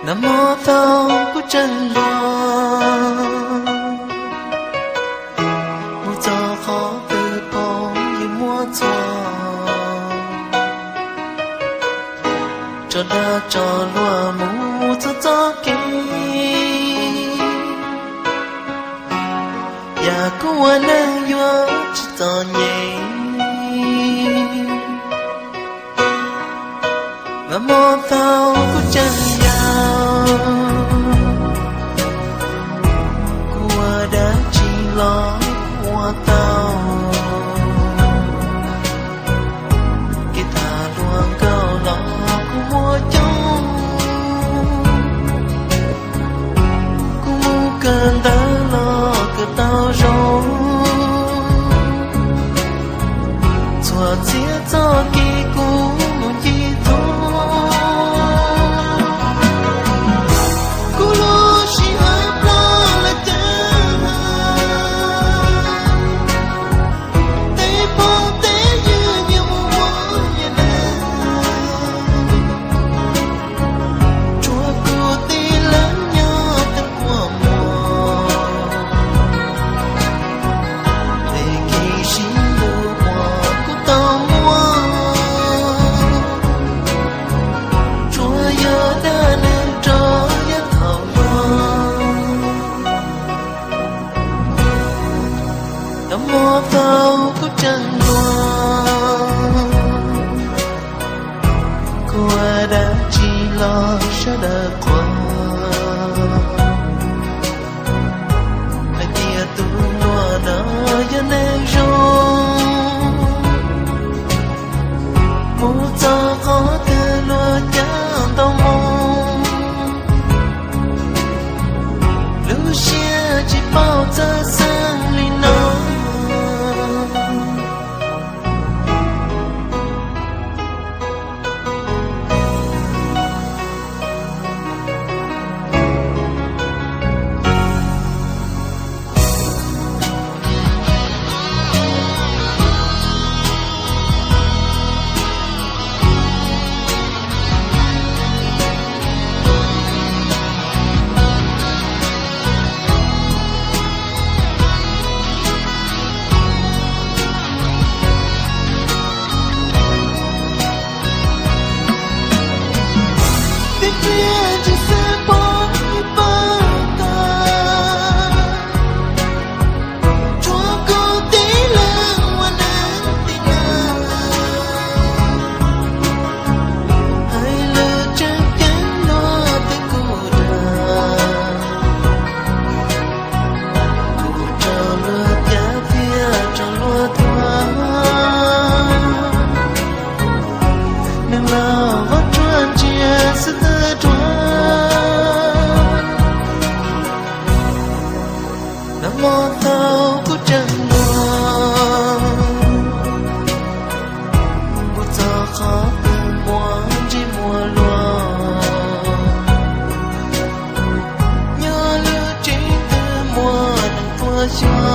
Nag hmo thaum kuv tseem hluas, mus txog qhov twg phooj ywg muab txuas, tso dag tso luag mus txog txoj kev, yam kuv ua neej yuav tsis txom nyem. Nag hmo thaum kuv tseem yau, kuv ua dab tsi los kuv ua tau, kev tham hluas nkauj los kuv muaj coob, kuv mus kawm ntawv los kawm tau zoo, txhua txhia txoj kev kuv mus ncig thoob. Kuv lub sij hawm ploj lawm cas, tej phooj tej ywg nyias mus ua nyias neej, tshuav kuv tib leeg nyob twj kua muag. Tej kev sib hlub uas kuv tau muaj, tsuas yog dag neeg rau yav thaum ub. Nag hmo thaum kuv tseem hluas, kuv ua dab tsi los sawv daws qhuas, hais tias tus hluas no yog neeg zoo, mus txog qhov twg luag cav ntau moo, lub siab tsis paub txawj xeeb li no. Tej pliag tsis xav pom ib pab tas, tshuav kuv tib leeg ua neej tim no, hais lus tseem ceeb luag twb kuj dag, kuv raug luag cav thiab raug luag thuam, neeg laus qhov tshuaj ntsia xwb twb ruam. Nag hmo thaum kuv tseem hluas, mus txog qhov twg muaj ntsej muag luag, nyob lub tsev twg muaj neeg tuaj xyuas.